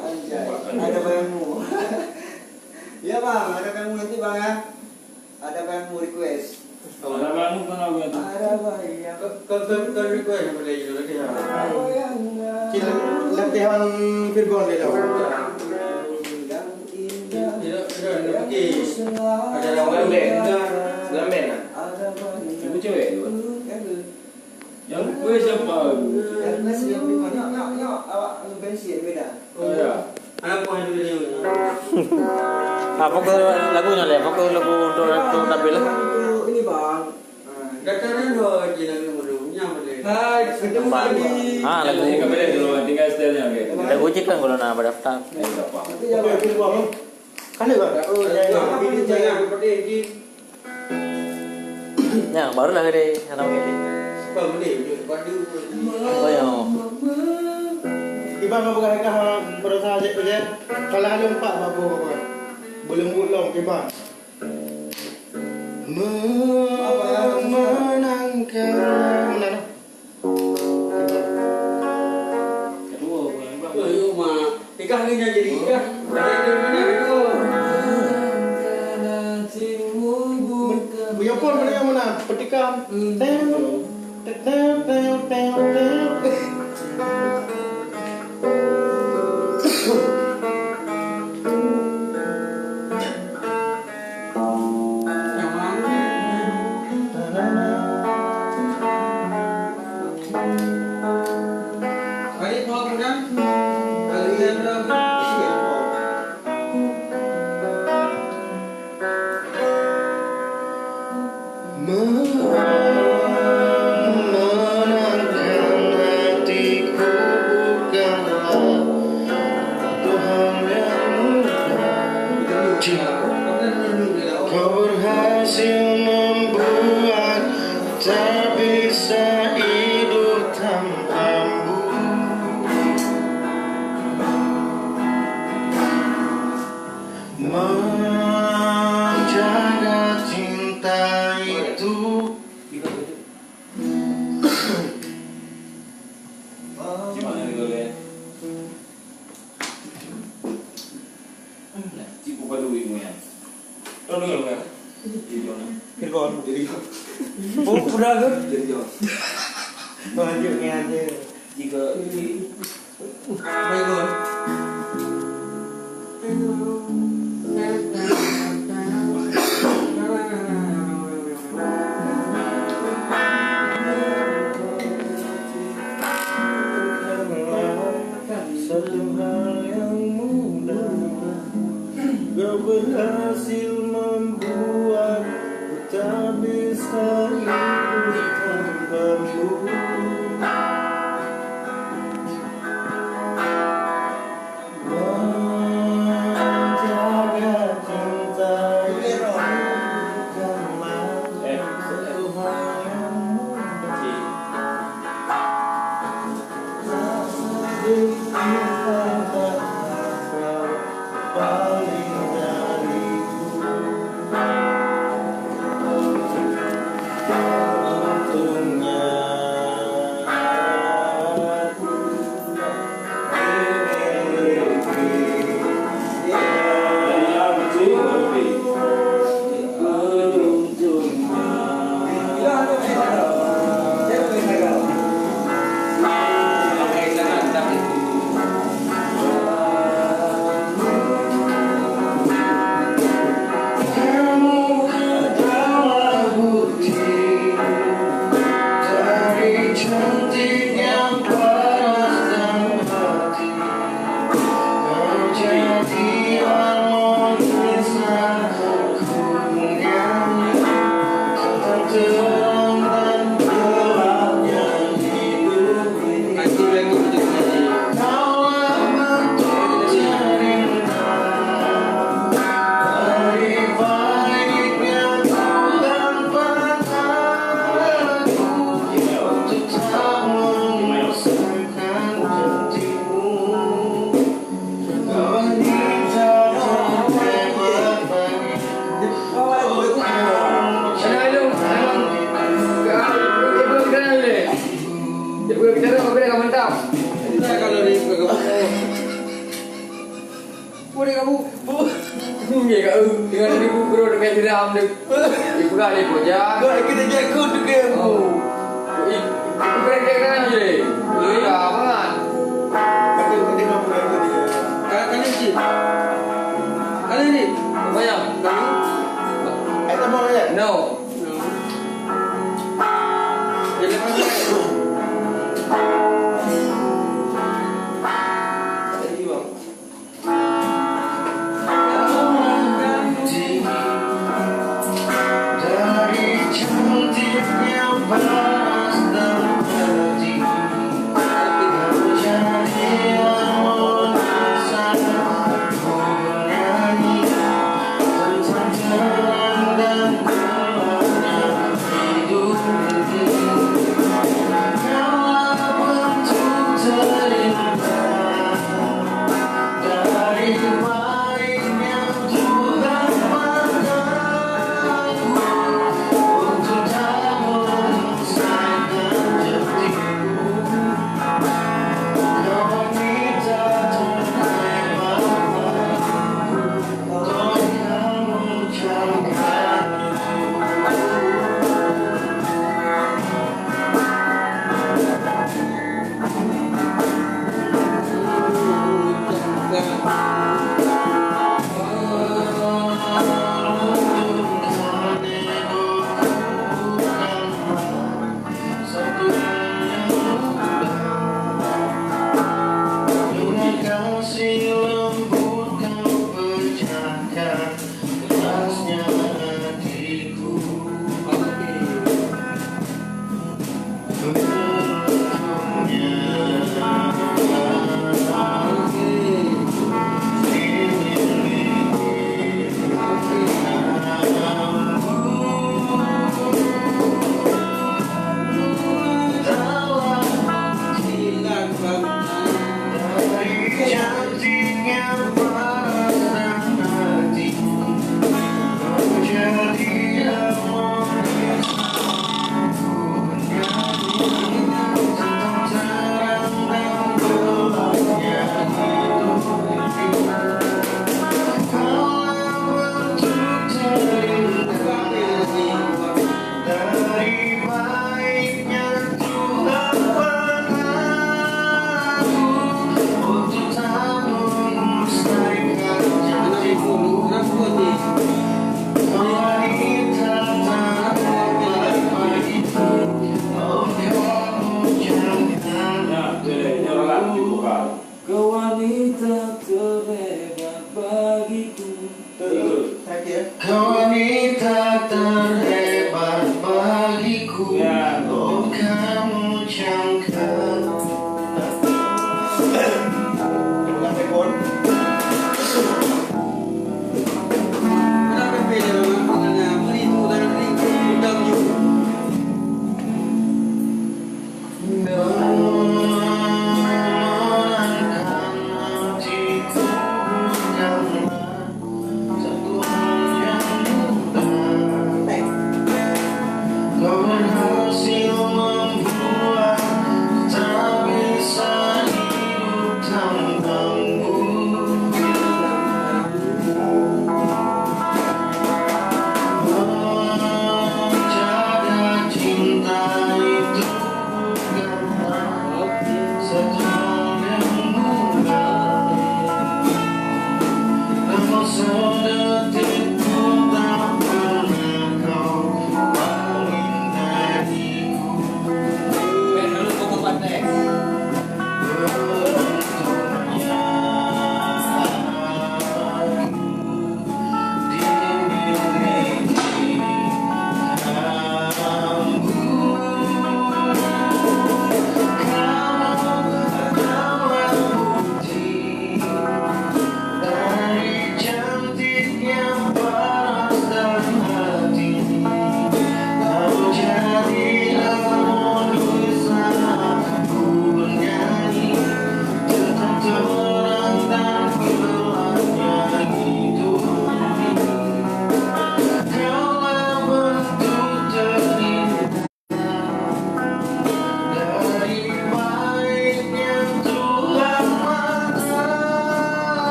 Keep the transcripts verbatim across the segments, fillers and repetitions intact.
Anjay, ada bayangmu. Ya, Bang, ada bayangmu nanti, Bang, ya. Ada bayangmu request. Ada bayangmu kan, Bang, ya? Ada bayang. Kau, kau, kau, kau request apa lagi, latihan? Ada bayang. Cil, latihan Virgon dia, Bang. Yang indah, tidak, tidak, tidak. Yang pakai ada lawan band. Ada bayang. Ibu cewek tu. Yang kue siapa? Yang nasi yang prima. Nyok, nyok, nyok. Awak ngebensin beda. Oh, ya. Apa yang dia? Ah, fokus lagu nyoe leh. Fokus lagu untuk, untuk tampil lah. Ini, Bang. Daftar dulu aja lagu dulu. Nyam boleh. Hai, ketemu lagi. Ah, lagu. Tinggal, tinggal style yang dia. Lagu cik kan kalau nak berdaftar. Tapi jangan. Kan dia, Bang? Oh, ya, ya. Jangan, jangan. Nyan, barulah gede, anak gede. Oh, ya. Kiban mah bukan kah, berusaha cek tu je. Kalah ada empat babu apa? Belum ulong kiban. Memenangkan. Menang. Kedua, bukan, bukan. Oh, ya, Mak. Nikah ni dah jadi nikah. Dah ada mana kedua? Menyokong mana yang mana? Petikan. Tem, tem, tem, tem, tem. Memenangkan hatiku bukanlah Tuhan yang mudah. Kau berhasil membuat tak bisa hidup tanpamu. Menjaga cinta itu. Di mana ni, Gole? Cik buka duit mu ya. Tahu dengar bukan? Jadi John. Jadi John. Oh, pernah tu? Jadi John. Lanjut ni aja. Jika ini. Baik, John. Satu hal yang mudah, kau berhasil membuat ku tak bisa hidup tanpamu. Menjaga cinta itu bukanlah satu hal yang mudah. Nggih, kak, dengan ibu guru dekat jeram tu. Ibu kak ni pun ya. Kau ikut aja aku tu ke aku. Oh. Ibu kena kena je. Iya, apa kan? Kali ni. Kali ni. Apa ya? Kali. Eh, tambah ya? No. No. Jadi, apa? Jadi, bang.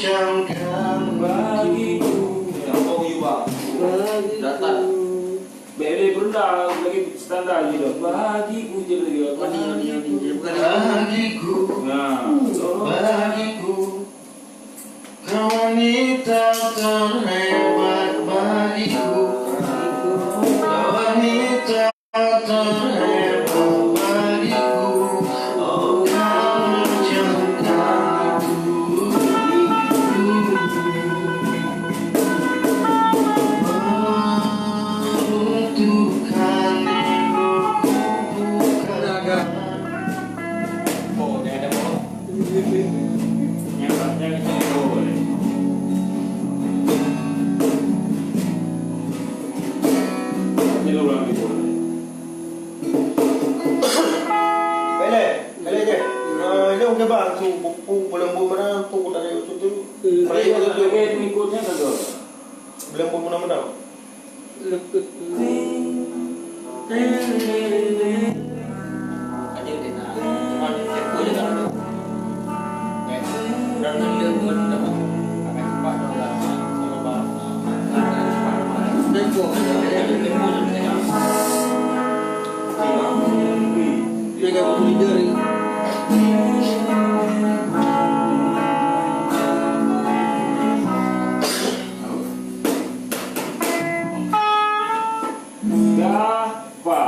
Jangan bagiku. Ya, oh, iya, Bang. Datang. Bèk lé beureudah lagi standar je dah. Bagiku je lagi. Bagiku. Nah. Bagiku. Kau wanita terhebat bagiku. Kau wanita terhebat bagiku. Oh, kau jangan Pele, pele je. Ah, ini udah bang, tu buku belum buku mana, tu udah ada tu tu. Pele itu tu. Belum buku mana mana. Gafa.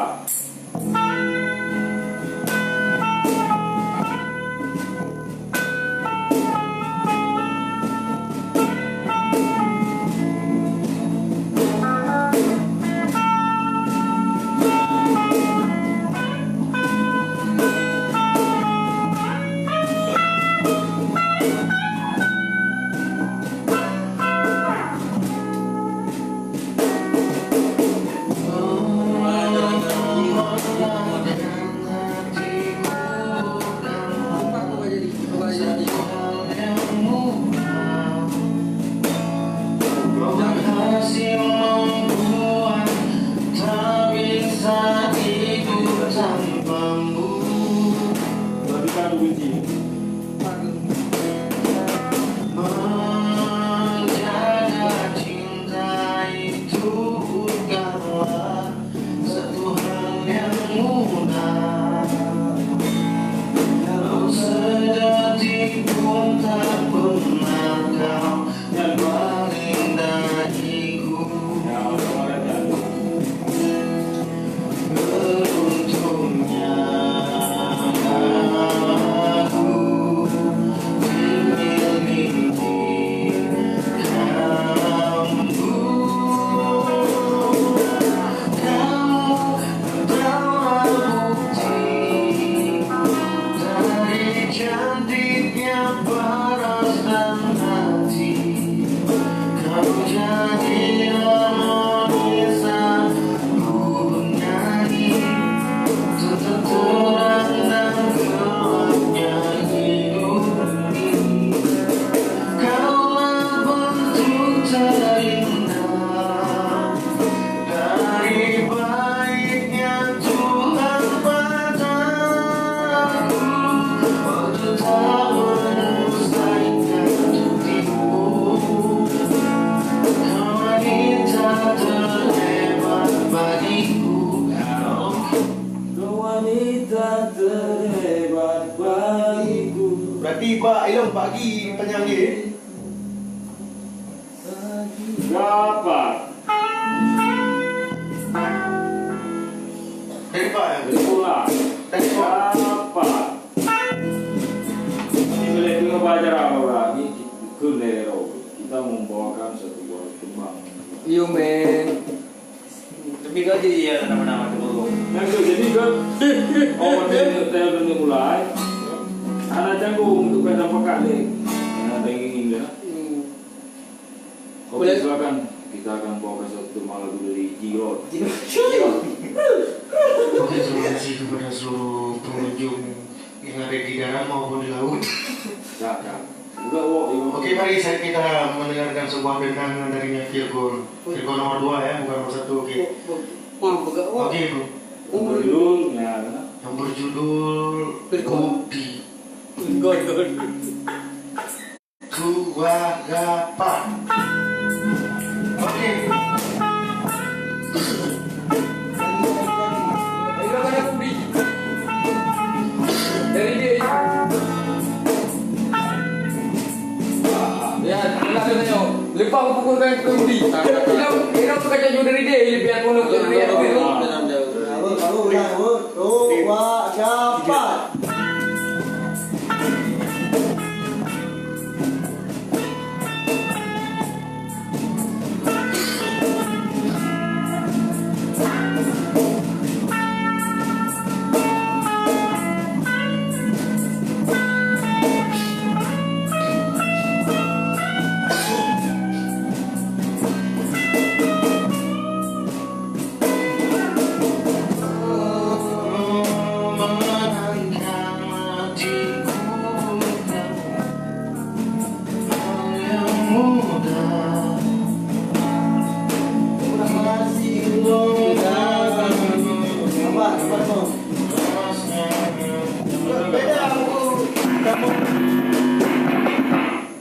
Menjaga cinta itu bukanlah satu hal yang mudah. Walau sedetik pun tak pernah kau berpaling dariku. Beruntungnya aku dimiliki kamu. Kamu adalah bukti dari cantiknya paras dan hati. Kau jadilah manis aku bernyanyi tentang terang dan gelapnya hidup ini. Kaulah bantu terindah dari baiknya Tuhan padaku. Waktu tak menunggu, saingkan untukku. Kau wanita terhebat bagiku. Kau wanita terhebat bagiku. Berarti Pak Ilong pagi panjang ni. Gafa. Dari Pak, ya? Dari Pak. Gafa. Ini boleh dengar pelajaran orang. Ini kena. Kita membawakan satu buah tembang. Yo, men. Tapi kau jadi ya nama-nama tu baru. Yang tu jadi ke? Oh, dia, dia, dia mulai. Anak canggung untuk kata pakat ni. Yang dah ingin dia. Hmm. Oke, boleh. Silakan. Kita akan bawakan satu malam dulu dari Jirot. Jirot. Oke, terima kasih kepada seluruh pengunjung yang ada di darat maupun di laut. Ya, ya. Udah, wo, yo. Oke, mari saya, kita mendengarkan sebuah dendang dari Virgon. Virgon nomor dua ya, bukan nomor satu, oke. Oh, oh. Wah, bukan, oh. Oke, bro. Nomor dua. Judul, ya. Yang berjudul Virgon. Bukti. Virgon, Virgon. Dua, lapan. Oke. Dari dia. Ya, itulah katanya. Lepas pukul kan kembali. Hilang, hilang tu kaca jauh dari dia, dia biar pun dari dia. Baru, baru ulang, baru. Dua, lapan.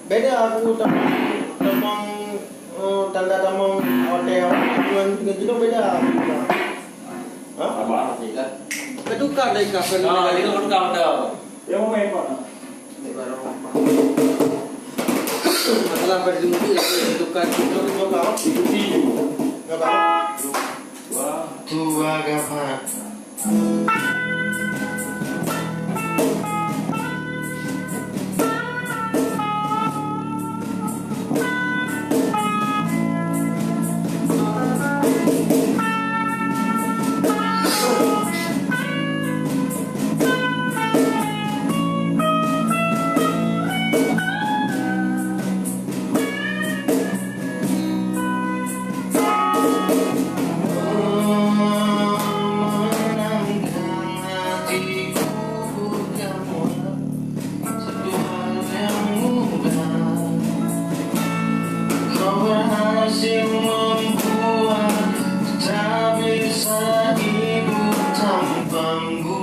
Beda aku tamong, tamong, eh, tanda tamong hotel dengan, dengan jinoe beda. Hah? Apa? Ketukar dari kafe. Ah, itu tukar hotel. Yang mana, Pak? Masalah berdiri itu tukar. Itu tukar. Itu tinggi. Tukar. Wah. Tua gapat. Satu hal yang mudah, kau berhasil membuat tak bisa hidup tanpamu.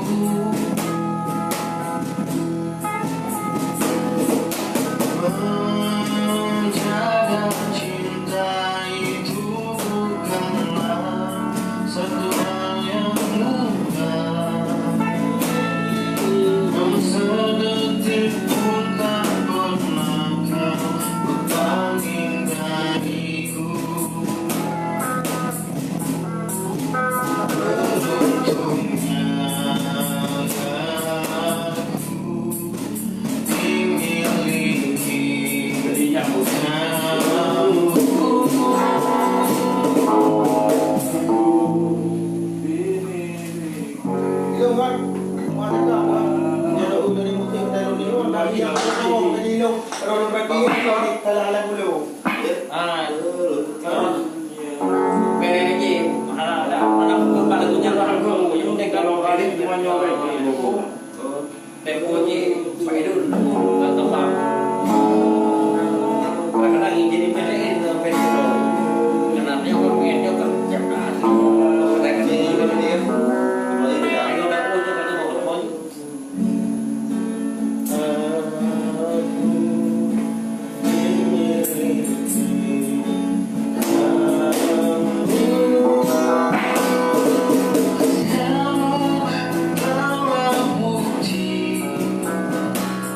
Menjaga cinta itu bukanlah satu hal yang mudah, namun sedetik pun tak pernah kau berpaling dariku. Beruntungnya aku Tempo jih Pak Idul, nggak tepat. Kadang-kadang jadi P T N ke P T N. Kenapa orang P T N ke Jakarta? Kadang-kadang jadi P T N. Ayo, dah pun, dah pun, dah pun.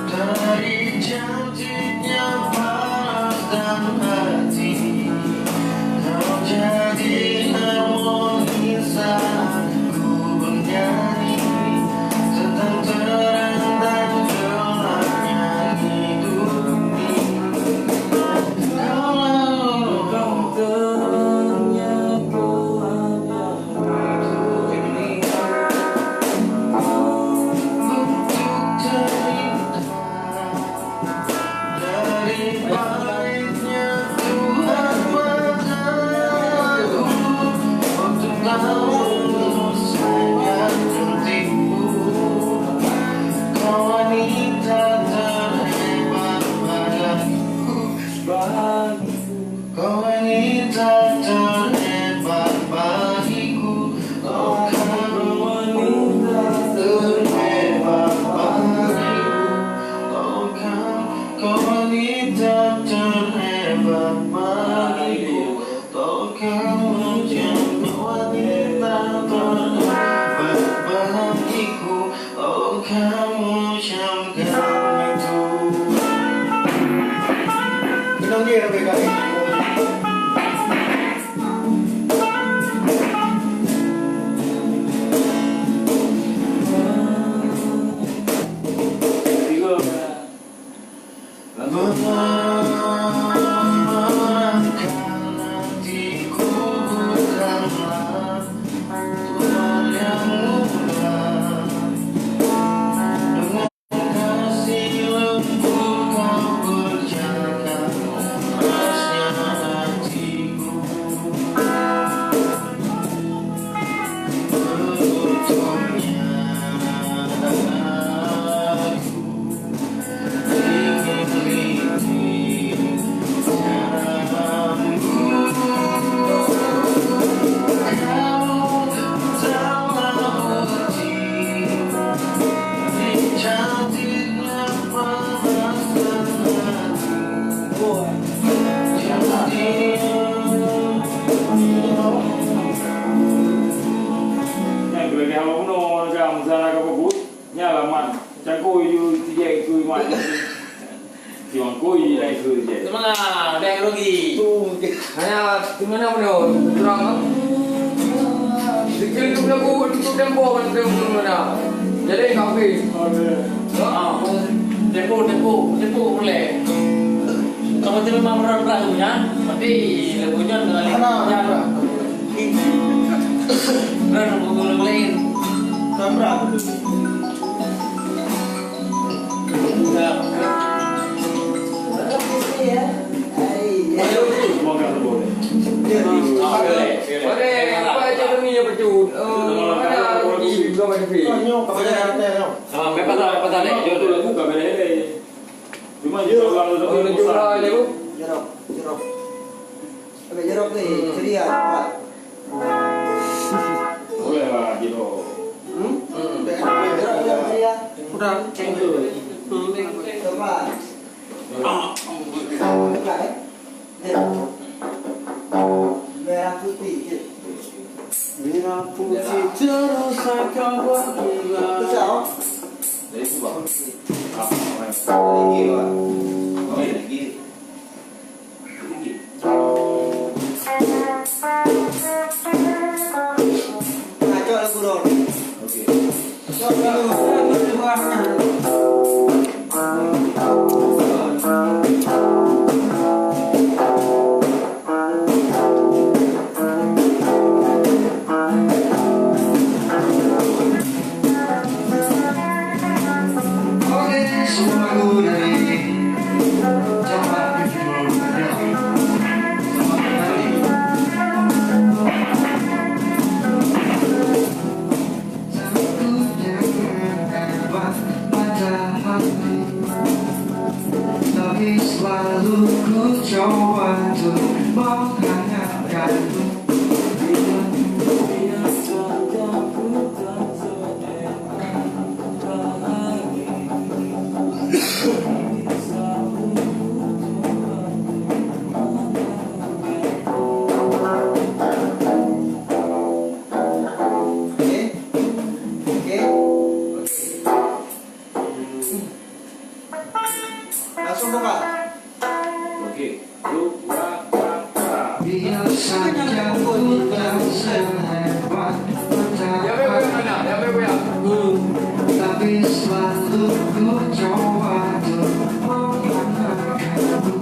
Dari cantiknya paras dan hati, kau jadi harmoni saat ku bernyanyi. Tentang terang dan gelapnya hidup ini. Kaulah lorong terang yang hidup ini. Untuk terindah dari baliknya Nyang keuleubeh haba bunoe, meusalah ka bagus. Nyan lah mat. Cangkôi ju tijak ikui mat. Cangkôi ju naik ikui je. Teuma, dah rugi. Tu. Hanya, di mana mana? Terang, ah? Di situ tu lagu, di situ tempo, kan, tempo mana? Jadi, kafe. Ah, tempo, tempo, tempo boleh. Kamu tu memang berat-berat tu, ya? Tapi, lagu nyan, Mana? Berat, lagu lain. Berat. Jeruk, jeruk. Ambil jeruk ni, ceria, cepat. Boleh lah, jeruk. Hmm? Hmm. Jeruk, jeruk, ceria. Udah. Cepat. Buka, eh. Ni. Merah putih je. Merah putih terus akan berkilau. Besar, oh. Dari kubah. Lagi, Pak. Lagi. Lagi. Nah, cok lagu rock. Oke. Tapi selalu ku coba untuk menghangatkanmu. Oke. Oke. Langsung buka. Oke. Dua, dua, dua. Biar saja ku tak sehebat matahari, tapi selalu ku coba untuk menghangatkanmu.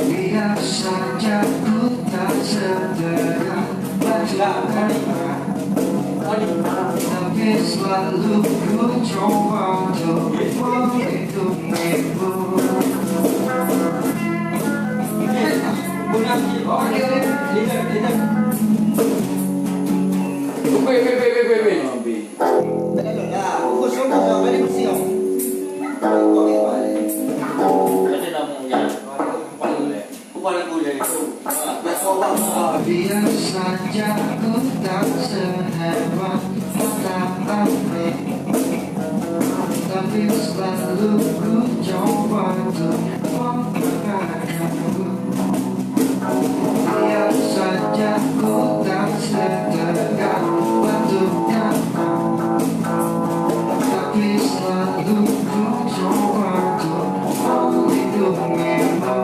Biar saja ku tak setegar batu bara, tapi selalu ku coba untuk melindungimu. Oke. Wait, wait, wait, wait, wait, wait. Biar saja ku tak sehebat matahari, tapi selalu ku coba untuk menggerakkanku. Biar saja ku tak setegak batu karang, tapi selalu ku coba untuk melindungimu.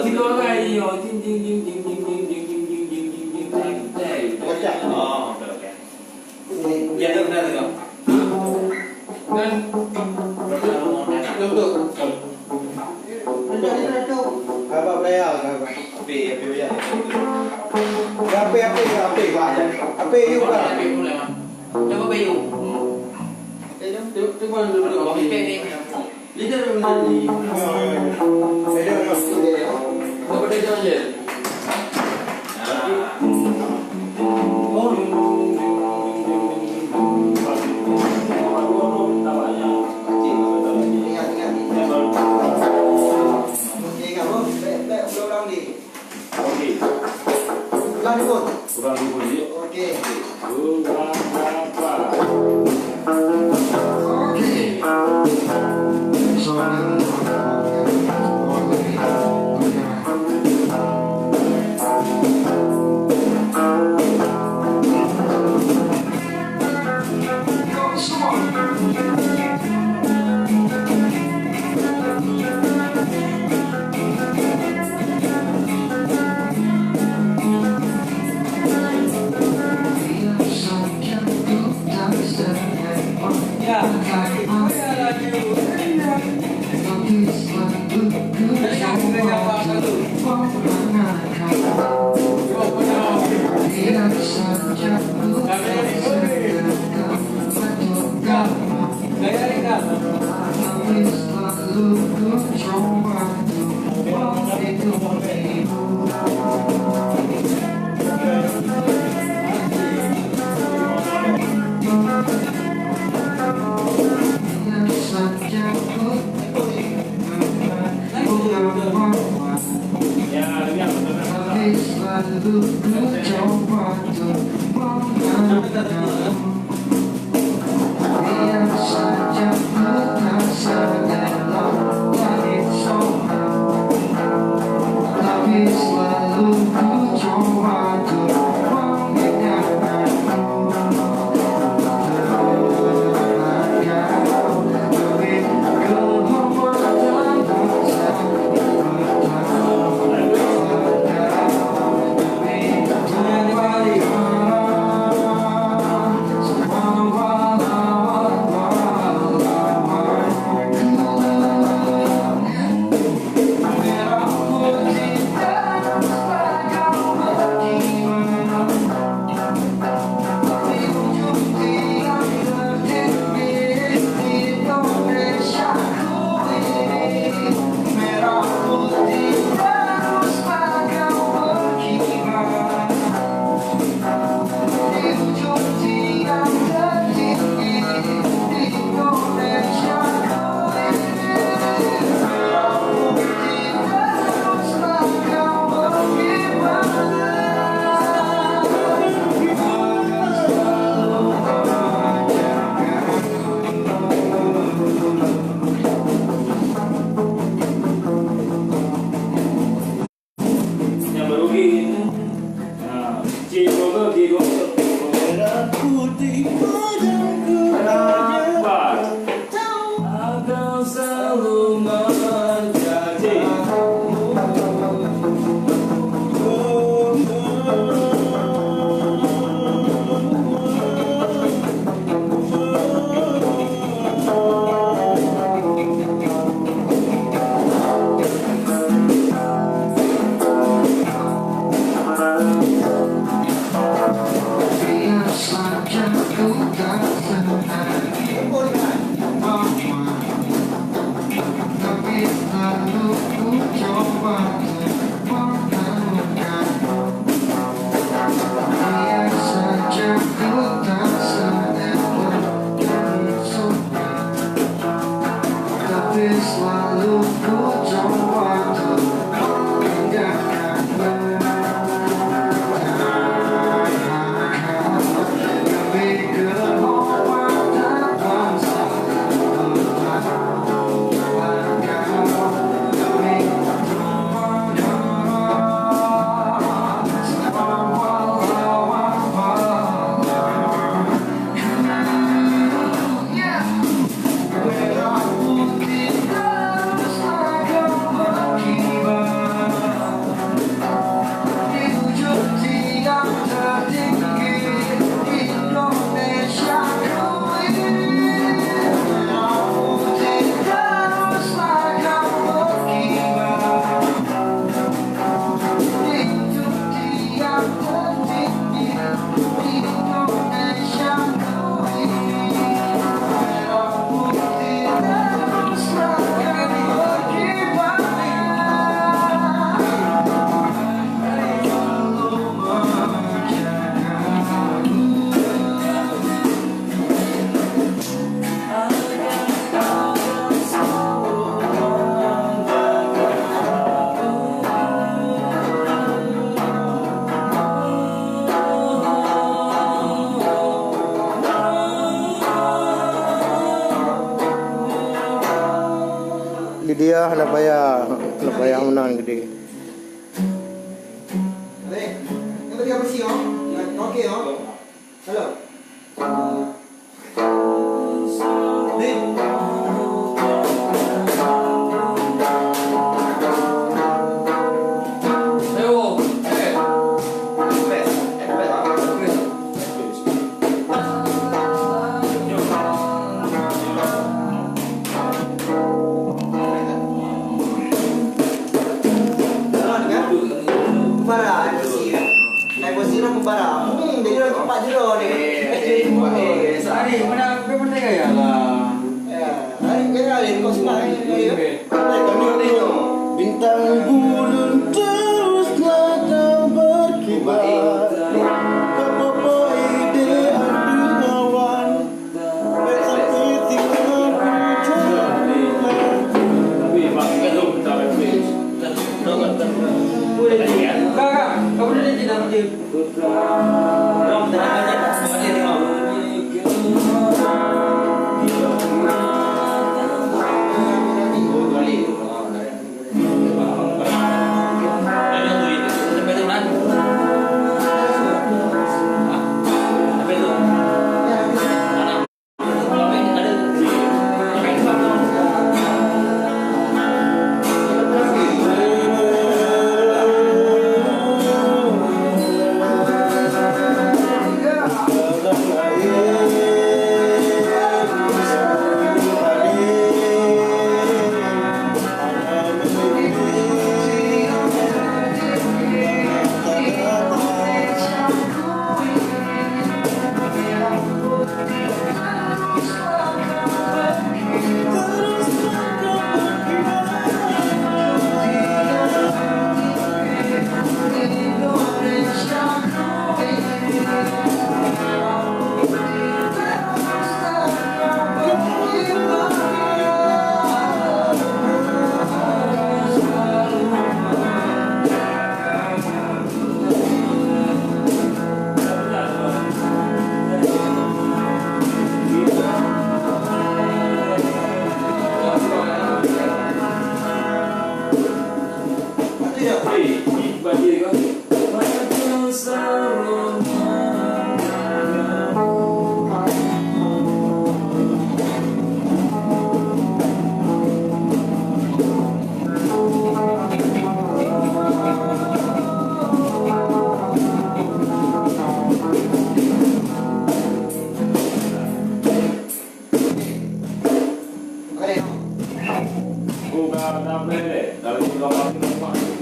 Sidroe lagèe nyoe, jing, jing, jing. Pecah. Oh, oke, oke. Ni. Ya, tu benar tu. Kan? Betul, betul. Abang Dayal, abang. Api, api, api. Api, api, api, Pak. Api, you, Pak. Api, api, api. Cuba, Pak, you. Eh, tu, tu, tu, tu, tu, api. Api, api. Leader memang ni. Leader memang ni. Apa dia jangan je? Ingat, ingat, ingat. Okey, ingat, bro. Baik, baik, ulang-ulang ni. Okey. Ulang dulu. Ulang dulu, ya. Okey. Ulang apa? Okey. Nan gede. Alek, yang tadi apa sih, oh? Oke, oh. Halo. Para, emosi. Emosi orang para. Hmm, jadi orang cepat je dah ni. Eh, eh, eh, eh, Sari, mana, mana gaya lah? Ya, hari kaya hari kau senang, eh, hari, eh. Bintang bulan teruslah kau berkibar. Kau bawa ide aduh awan.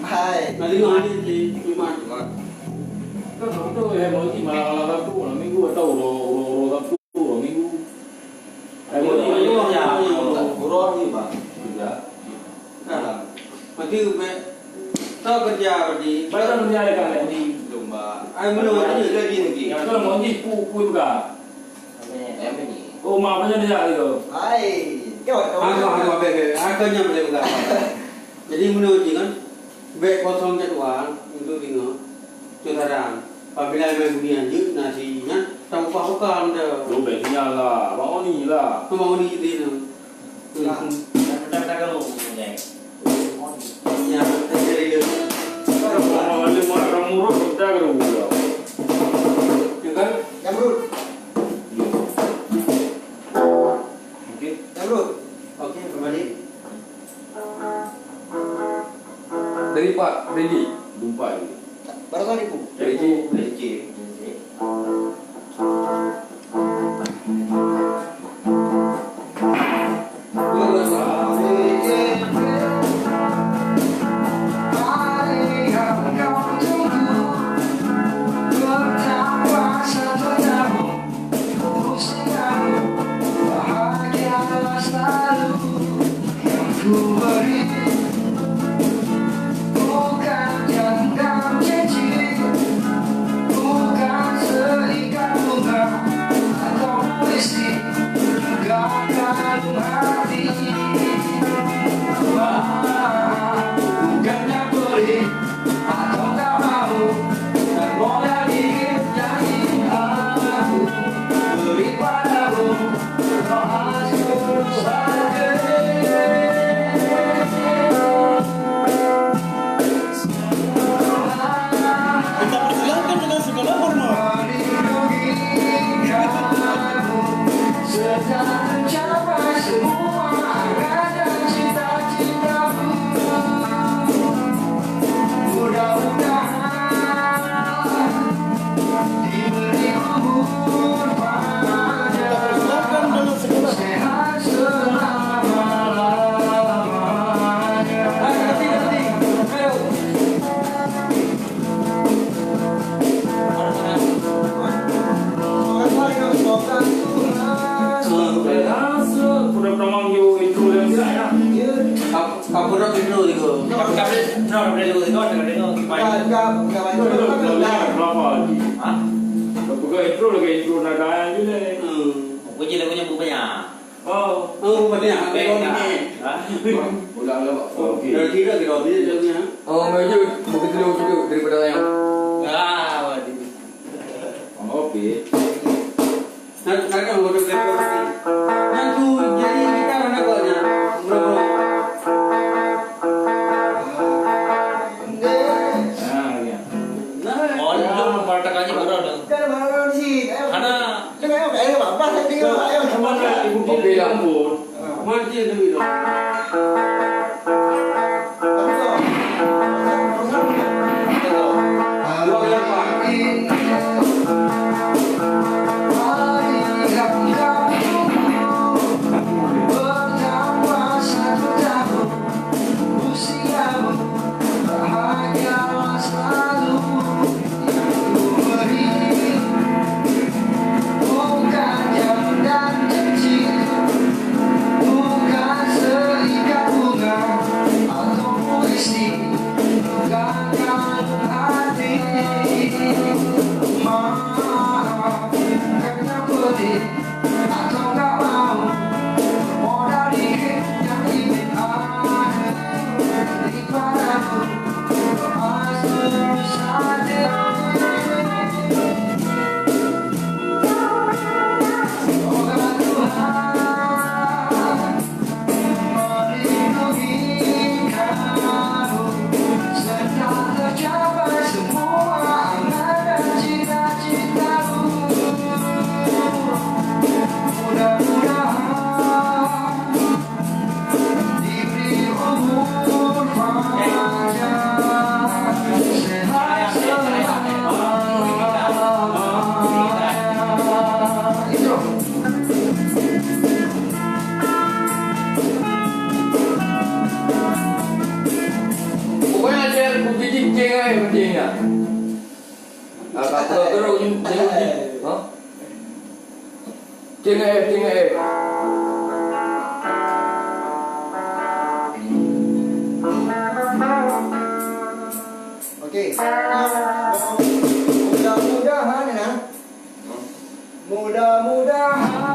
Hai. Tadi mah ada di rumah. Kan betul ya, mau sih malam-malam Sabtu, malam Minggu atau ro-, ro-, ro Sabtu, ro Minggu. Hai, mau sih, ya, ya, ya. Guru ni, Bang. Juga. Nah, berarti ubek tau kerja berarti. Baru kerja dekat ni. Domba. Ai, mana lagi, lagi. Yang tu mau sih pu, pu juga. Oh, mak banyak dia itu. Hai, kau tahu. Aku, aku, aku, aku, aku nyam boleh pegang. Jadi, menurut dia kan, baik kosong jadual untuk dengar. Saudara, apabila main bunyi anjing, nasi nyan, tak upah bekam dah. Lu baik sinyal lah, Bang Oni lah. Bang Oni dia tu. Lah, dah, dah, dah, dah, dah. Ya, terjadi dia. Kalau ada orang murah, kita kena buka. Ya kan? Jamrut. Okey. Jamrut. Okey, kembali. Dari Pak Freddy. Jumpa lagi. Baru tadi, Bu. Freddy. Freddy. Nah, udah dulu, tengok, tengok, tengok. Enggak, enggak, enggak, enggak, enggak, enggak. Berapa lagi? Hah? Bukan intro lagi, intro nada aja deh. Hmm. Aku je lagunya bukan banyak. Oh. Oh, bukan banyak. Hah? Ulang, ulang, Pak. Okey. Dah kira kita habis lagunya. Oh, maju. Bukan dulu, dulu daripada yang. Ah, waduh. Oke. Nak, nak kan bodoh belajar. Yang tu jadi kita mana kau nya? Bro, bro. Ah, ya. Nah. Oh, lu memperhatikan je baru dah. Kan malam sih. Hana. Kan ayo, ayo, apa tadi? Ayo, kemana? Okey lah. Mati tu. Bukan jam dan cincin, bukan seikat bunga atau puisi, bukan kalung hati. Maaf, bukan yang pedih atau tak mau, modal dikit yang ingin ada di padamu. Pokoknya ajar kupidik cengai pentingnya. Ah, tak terus terus ujung ujung. Ha? Cengai, cengai. Okey. Mudah-mudahan ya. Mudah-mudahan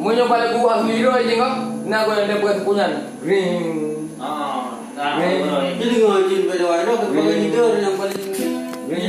Meunyoe bak lagu asli droe jih kok, na goe ada bekas punyan. Ring. Ah, nah, ring. Jadi ngaji beda wae dah, kepala leader yang paling ring.